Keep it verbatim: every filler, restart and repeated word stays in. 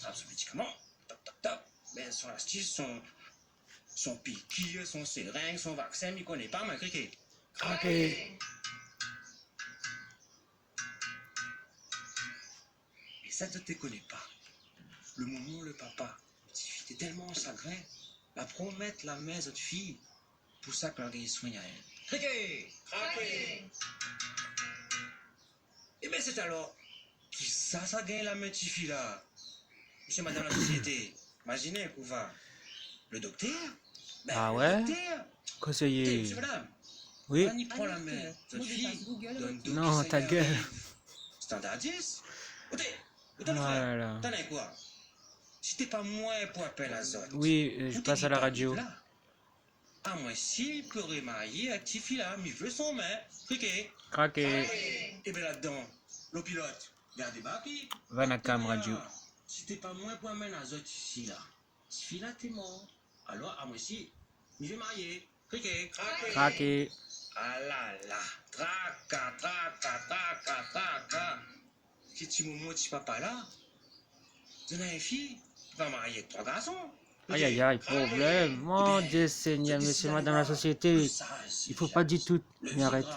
trap son médikaman, tap, tap, tap. Bin, son astis, son, son pikir, son séring, son vaksin, mi koné pa, moin, kriké. Kraké. É sa, zot té koné pa. Lo momon, lo papa, ti fi té tèlman an sagrin, la promèt la mèr zot fi pou sa ke la gingn soign aèl. Kriké. Kraké. Ébin, sé alor, kisa sa gingn la min ti fi la ? Mésyé, madam la sosiété, imaziné koué. Lo doktèr ? Bin, lo doktèr. Ah oué ? Koséyé. Ékout, mésyé, madam. Oui. Anni pran la min zot fi, donn douz konsèy. Non, ta guèl. Standardis. Ékout, ékout, frèr. Ah la la. Tann in kou. Si té pa moin pou apèl azot, oui, euh, je passe à la radio. Amoin si mi pé marié èk ti fi la, mi vé son min. Kriké. Kraké. Ébin, ladan, lo pilot, gard débarké. Vanakam Radio. Si té pa moin pou amenn azot isi la, ti fi la té mor. Alor, amoin si, mi vé marié. Kriké. Kraké. Kraké. Ah la la. Traka, traka, traka, traka. Ki ti momon, ti papa la, zot néna in fi, va marié èk troi garson. Ay, ay, ay, problèm. Mon Dié Ségnèr, mésyé, madam la sosiété, i fo pa di tout. Mi arèt.